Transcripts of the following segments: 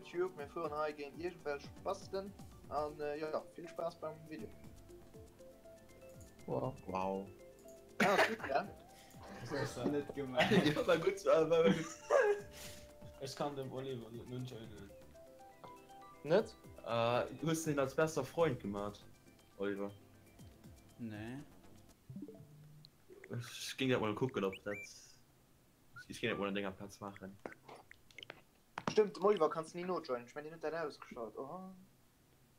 Youtube. Mir fueren hei géint iergendwelch Spasten an jo, vill Spaass beim Video. Wow. Wow. Ja, ass gutt, gell? Das hast du net gemacht. Ja, war gutt, war, war gutt. Ech kann dem Oliver net nunjoinen. Net? Äh, hues de den als bester Freund gemaat, Oliver? Nee. Ech géing dat mol kucken, ob dat. Ech géing dat mol an denger Plaz maachen. Stëmmt, dem Oliver kanns de ni nojoinen. Ech mengen, deen huet dat ausgeschalt. Oh.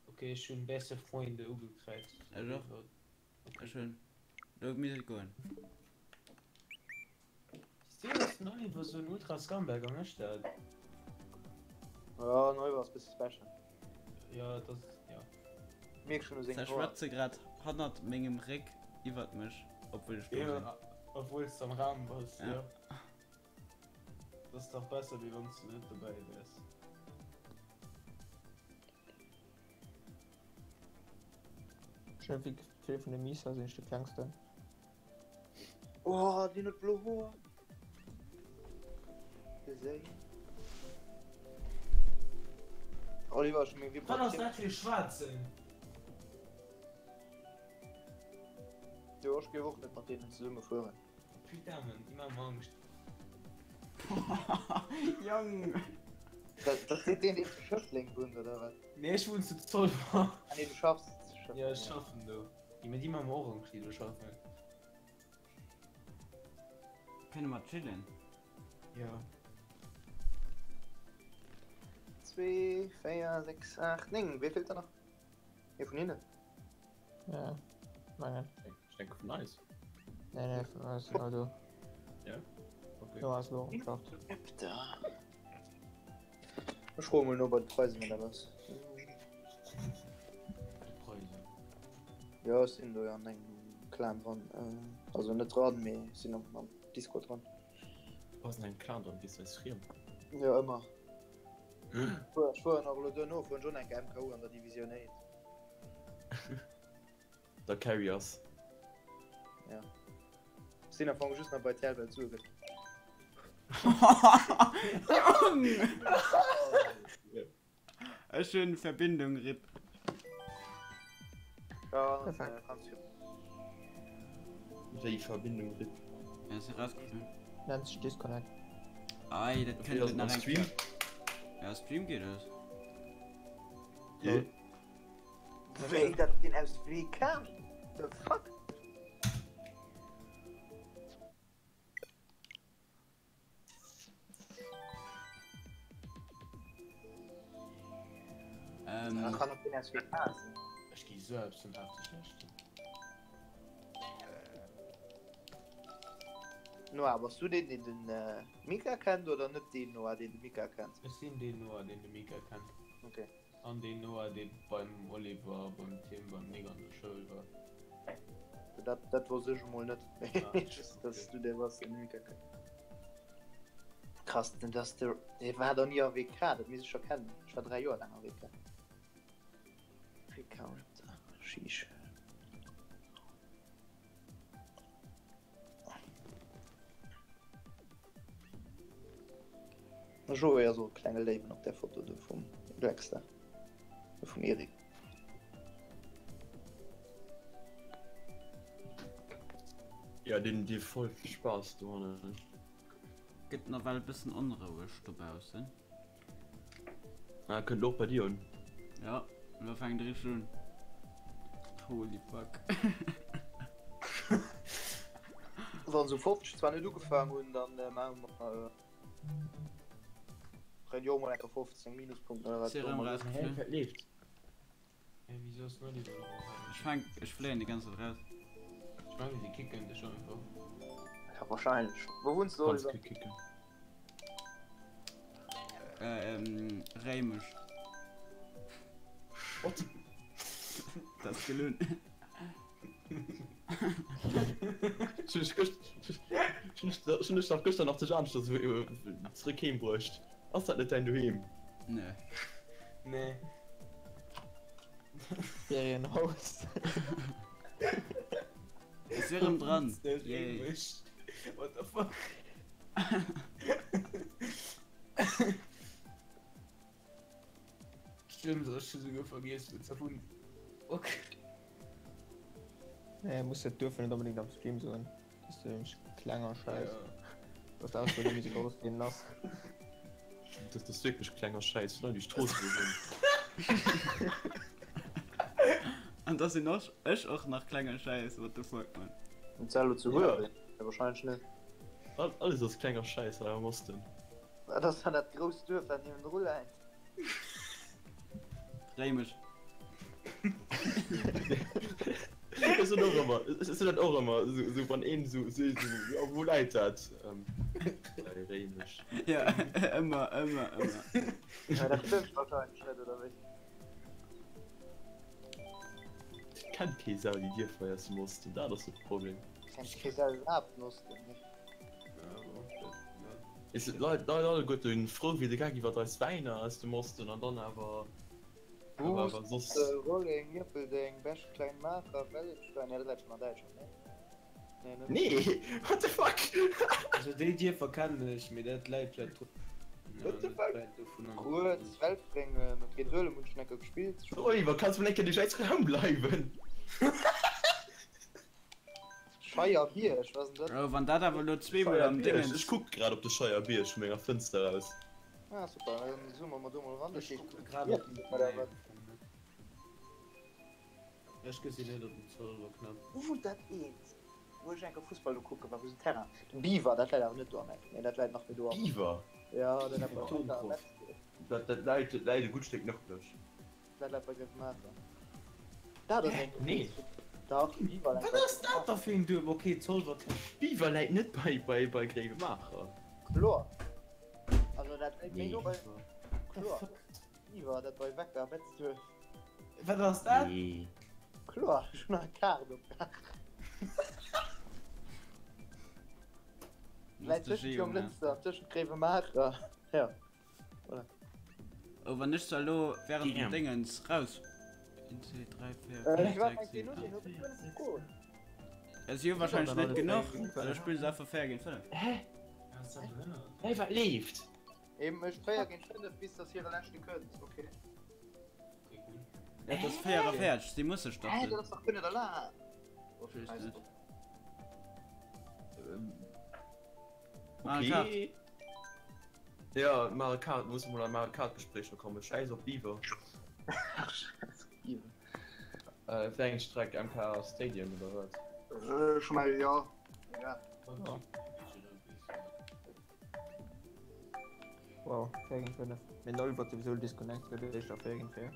Ok, ech hunn beste Freunde ugekräizt. Ech och. Ech hunn. Lo misst et goen. Wéi ass den Oliver sou en ultra Scumbag an ech dat? Ja, den Oliver ass bëssi special. Jo, et ass, jo. Mierk schon u Se sengen Hoer. schwätze grad hannert mengem Réck iwwert mech, obwuel ech do Jo, sinn. obwuel s de am Raum bass, Ja. jo. Dat ass dach besser wéi wann s de net dobäi wäers. Ech hunn wéi vill vun de Miesser sinn ech de klengsten. Oh, deen huet blo Hoer. Geséi. Oliver, ech hu meng Wat ass Vibratioun. dat fir e Schwaarzen? Jo, ech géif och net mat deenen zesumme fueren. Putain man, déi maache mer Angscht. Jong! Dat dat seet deen, deen zu Schëffleng wunnt, oder wat? Nee, ech wunnen zu Zolwer. Ah nee, du schaffs zu Schëffleng. Ja, ech schaffen do. Mee déi maache mer och Angscht, déi do schaffen. Kënne mer chillen? Jo. 2, 4, 6, 8, 9. Wee feelt da nach? Ee vun hinnen? Ja, mengen. Ech denke vun eis. Nee, nee, vun eis sinn all do. Ja? Okay. Do ass lo am Start. Da. Ech froe mol no bei de Preisen, wat dat ass. De Preisen. Jo, ech sinn do jo an engem Clan dran. Also net dran, mee sinn am, am Discord dran. Du bass an engem Clan dran, gees du eis friem? Jo, ëmmer. Ech fueren och elo duerno, fueren ech och nach eng Kéier MKU an der Divisioun 1. Der Carry ass. Ja. Ech sinn am Fong just nach bei TL, well et Sue gëtt. Jong! Ech hunn Verbindung rip. Ja, Perfekt. kannst du. Wéi Verbindung rip? Ja, ass erausgeflunn. Nennt sech Disconnect. Ei, dat Okay, kënnt ass et nach am eng Stream? Kéier. Ja, Stream geet aus. Yeah. Wéi dat deen aus WK? The fuck? Ähm. Kann och deen aus WK sinn. Ech gi sou eppes vun hefteg schlecht. Noah, bass du deen deen den Mika kennt oder net deen Noah deen de Mika kennt? Ech sinn deen Noah deen de Mika kennt. Okay. An deen Noah dee beim Oliver, beim Tim, beim Nick an der Schoul war. Dat, dat wosst ech emol net. Ah, Just, dass du dee bass, deen de Mika kennt. Krass, den dass de, dee war doch ni a WK, dat misst ech scho kennen. Ech war 3 Joer laang a WK. WK Raptor, sheesh. De Joé ass och e klenge Léiwen op där Foto do vum Blackstar, vum Eric. Ja, deen dir voll vill Spaass dohannen. Gëtt nawell bëssen onroueg dobaussen. Ah, kënnt och bei dir un. Ja, lo fänkt et richteg un. Holy fuck. Wann se um 50 zwar net ugefaangen hunn, dann maache mer kréien déi och mol enker 15 Minuspunkten oder wat. Serum rausgeflunn. Wat leeft? Hä, wieso ass den Oliver elo erëm? Ech fänk, ech fléien déi ganz Zäit raus. Ech mengen déi kicken dech einfach. Ja, wahrscheinlech. Wou wunns du, Kanns Oliver? ke kicken. Äh, ähm, Réimech. What? Dat ass gelunn. Schon ech gëscht, schon ech, schon ech nach gëschter nach zu Aneschters zréck heem bruecht. Ass dat net däin Doheem? Nee. Nee. Ferienhaus. Ech si rëm dran. Yay. What the fuck? Stëmmt, ech hu souguer vergiess wou ze wunn. Ok. Nee, muss dat Duerf net onbedéngt am Stream soen. Dass du nämlech klenger Schäiss. Dass der Ausbildung méi grouss ginn ass. Dat ass wierklech klenger Schäiss, vun all déi Stroossen do sinn. An da sinn och ech och nach klenger Schäiss, what the fuck man. Und Zello zu Huer? Ja, wahrscheinlech net. Alles ass klenger Schäiss hei am Osten. Wat ass dann dat grousst Duerf wat niewendru läit? Réimech. Ech sinn och ëmmer, ech sinn dat och ëmmer, esou, esou wann een esou seet, esou, jo wou läit dat? Bei Réimech. Ja, ëmmer, ëmmer, ëmmer. Ja, dat stëmmt wahrscheinlech net, oder wéi? Kennt kee Sau déi Dierfer hei aus dem Osten, dat ass de Problem. Kennt kee Sau iwwerhaapt den Osten, ne? Is Leit Leit alleguerten frou wéi de Geck iwwert eis Wäiner aus dem Osten an dann awer awer awer soss. Booster, Rolleng, Ierpeldeng, Bech, Klengmaacher, Wellenstein, ja dat läit schon an Däitschland, ne? Nee, net? Nee, what the fuck? Also déi Dierfer kennen ech, mee dat läit vläit tro. What the fuck? Rued, Welfréngen, ok, Duelem hunn ech schon eng Kéier gespillt. Oliver, kanns mol eng Kéier duerch eis Raum bleiwen? Scheierbierg, wat ass denn dat? Oh, wann dat awer elo zweemol am Dingens. Ech kucke grad op de Scheierbierg vu menger Fënster aus. Ah super, dann zoome mer do mol eran. Ech kucke grad op den Nee, ech gesinn net op den Zolwer Knapp. Wou wunnt dat eent, wou ech eng Kéier Fussball do kucke war, wou se Terrain, de Biwer, dat läit awer net do am Eck, nee dat läit nach méi do am. Biwer? Jo, dat läit bei Metzger. Dat läit e gutt Stéck nërdlech. Dat läit bei Grevenmacher. Dat ass eng. Nee. Dach, Biwer läit Wat bei ass dat da fir een Duerf? Ok, Zolwer kennt. Biwer läit net bei bei bei Gréiwemaacher. Kloer. Also dat läit méi no bei. Kloer. Kloer. Biwer, dat bei Wecker, Betzduerf. Wat ass dat? Nee. Kloer, ech hunn nach eng Kaart opgemaach. Läit tëschent Jonglënster, tëschent Gréiwemaacher. Ja. Voilà. Oh, wann ech zwar elo während dem Dingens raus. 1, 2, 3, 4, 5, 6, 7, 8. Ja, si hu wahrscheinlech net genuch. Da spillen se einfach 4 géint 5. Hä? Hä, wat leeft? Eben mécht 4 géint 5 bis dass hire leschte kënnt. Okay. Ja, et ass 44, si musse starten. Hä, dat ass dach guer net erlaabt. Ech weess net. Okay. Ja, Mario Kart, muss mol an Mario Kart Gespréicher kommen. Schäiss op Beaver. Schäiss op Beaver. Äh, wéi eng Streck? MK Stadium oder wat? Äh, schon mal, ja. Ja. Wow, 4 géint 5. Mee den Oliver huet souwisou disconnect, gëtt et éischter 4 géint 4.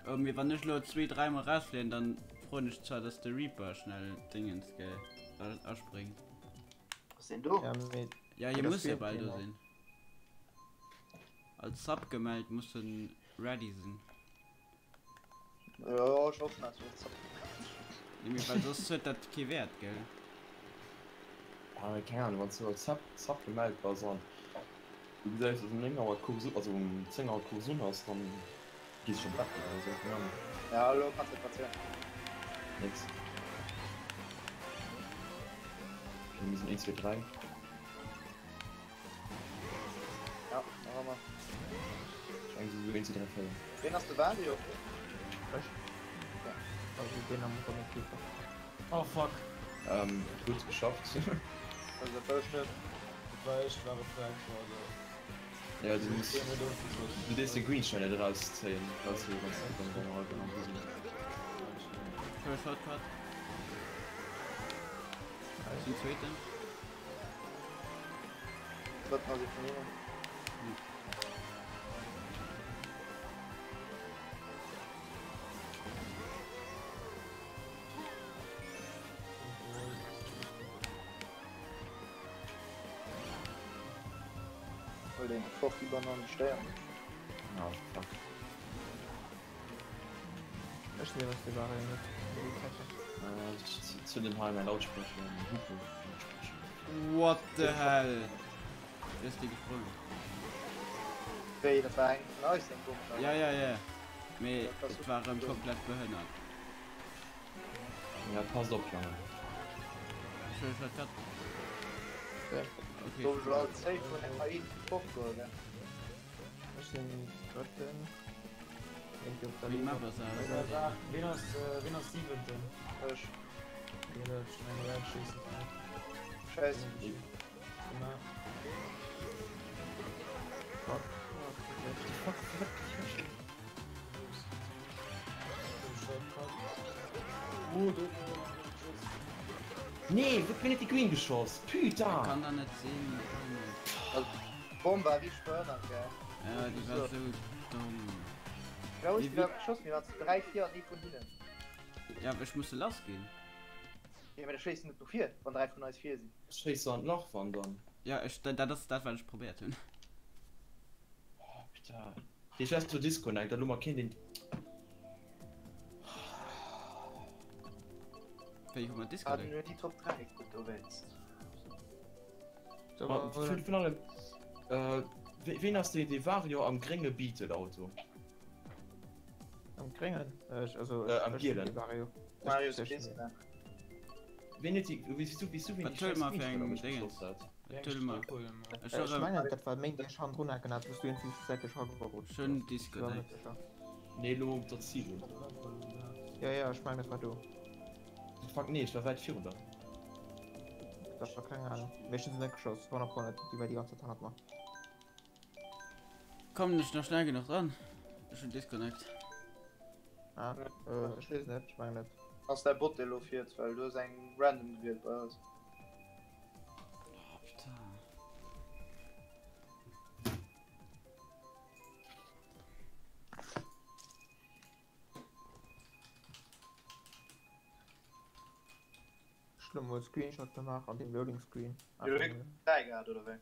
Oh, mee wann ech lo zwee, dräimol rausfléien, dann froen ech zwar, dass de Reaper schnell Dingens, gell, aspréngt. Ass deen do? Ja, mee Ja, hie dat muss jo spiert bal keen do méi. sinn. Als Sub gemellt, muss en ready sinn. Jo, ech hoffen dass en Sub. Nee, mee well soss huet dat kee Wäert, gell? Ja, mee keng Ahnung, wann s du als Sub, Sub gemellt bass an du gesäis, dass um 9 Auer d'Course, also um 10 Auer d'Course un ass, dann gees du scho betten oder sou, keng Ahnung. Ja, elo kanns de verzielen. Nix. Okay, mir sinn 1, 2, 3. Ja, nach ëmmer. Ech mengen, se sou 1, 2, 3, 4. Ween ass de Vario? Ech. Also deen am Ronne Käfer. Oh fuck. Ähm, gutt geschafft. Also dat war ech net. Dat war ech, war e Frag, also. Ja, du muss, du dierfs de Greenshell net erauszéien, raushiewen, wanns du dann deine Halbe am Busen. First Shortcut. Zum zweiten. Drëtten ass ee vun hinnen. Hol deen fort déi Banann, déi stéiert mech. Ah, fuck. Ech sinn iwwregens de Vario net, mee déi Kette. Ech zünden hei mäin Lautsprecher, mäin Hupe-Lautsprecher. What the hell? Wéi ass dee gesprongen? Wéi, dat war eng vun eis seng Komescher? Ja, ja, ja. Mee et war erëm komplett behënnert. Ja, passt op, Jongen. Ech huele Shortcut. Okay. Gouf ech elo alt safe vun der KI fortgeholl, gell? Ech sinn Drëtten. iergendwéi op der Wéi Linn. Map ass aus? Ween ass, ween ass siwenten? Ech. Okay, da huet schon eng Red schéissen vläicht. Scheiss. Gemaach. Fuck. Fuck, fuck, fuck. Oh, do huet mir nach eng geschoss. Nee, wéi huet déi Green geschoss? Putain! Kann da net sinn. Also, d'Bomm war richteg behënnert, gell? Ja, déi war sou domm. Wéi hues du iwwerhaapt geschoss? Mir waren zu 3, 4 an ee vun hinnen. Ja, awer ech muss se lass ginn. Jo, mee da schéiss net no vir, wann 3 vun eis vir sinn. Schéiss se an d'Lach, wann dann. Ja, ech, dat ass dat wat ech probéiert hunn. Oh, putain. Dee scheiss do Disconnect, dat lo mer keen deen. Wéi hu mer Ah, Disconnect? den huet déi Top 3 gutt dowéinst. Ma, vun, vun allem, äh, ween ass dee, dee Vario am grénge Beetle-Auto? Am gréngen? Ech, also, Äh, am ech sinn gielen. dee Vario. Mario Ech- ech- Spacena. Ween huet déi, wéi s du, wéi s du, ween Wat déi huele scheiss mer fir Screenshot eng op mech Dingens? geschoss hat? Wat huele mer? Ech Ech hu mengen, dat war méi, déi ech hannendrun haken hat, wou s du iergendwéi säitlech ragerutscht Schön bass. Ich war Disconnect. net sécher. Nee, lo op der Zilo. Ja, ja, ech mengen, dat war do. Fuck, nee, ech war wäit virun der. Dat war keng Ahnung. Mee ech hunn se net geschoss, 100 Pro net. Déi war déi ganz Zäit hannert mer. Kommen ech nach schnell genuch dran? Ech hunn Disconnect. Ah, äh, ech weess net, ech mengen net. Ass däi Bot dee lo fiert, well du hues eng random gewielt bei eis. Oh, putain. Ech hu lo mol Screenshot gemaach an dem Loading Screen. Jo, du hues 3 gehat oder wéi?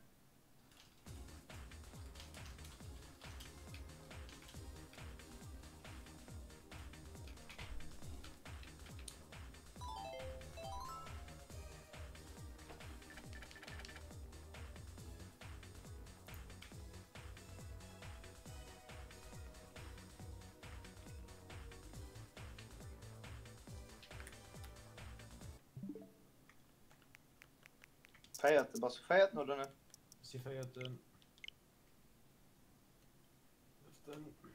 Véierte, bass du Véierten oder net? Ech si Véierten. Fënneften.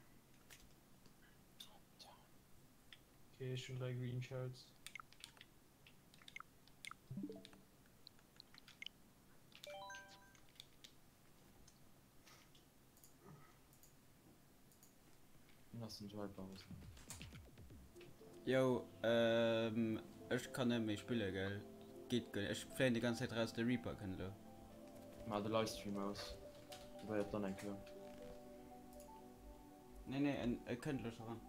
Okay, ech hunn 3 Green Shells. Wien ass den Joy Bowser? Yo, ähm, ech kann net méi spille gell? Geet guer net. Ech fléien déi ganz Zäit raus, de Reaper kënnt elo. Maach de Livestream aus, probéier et dann eng Kéier. Nee nee, en e kënnt elo scho ran.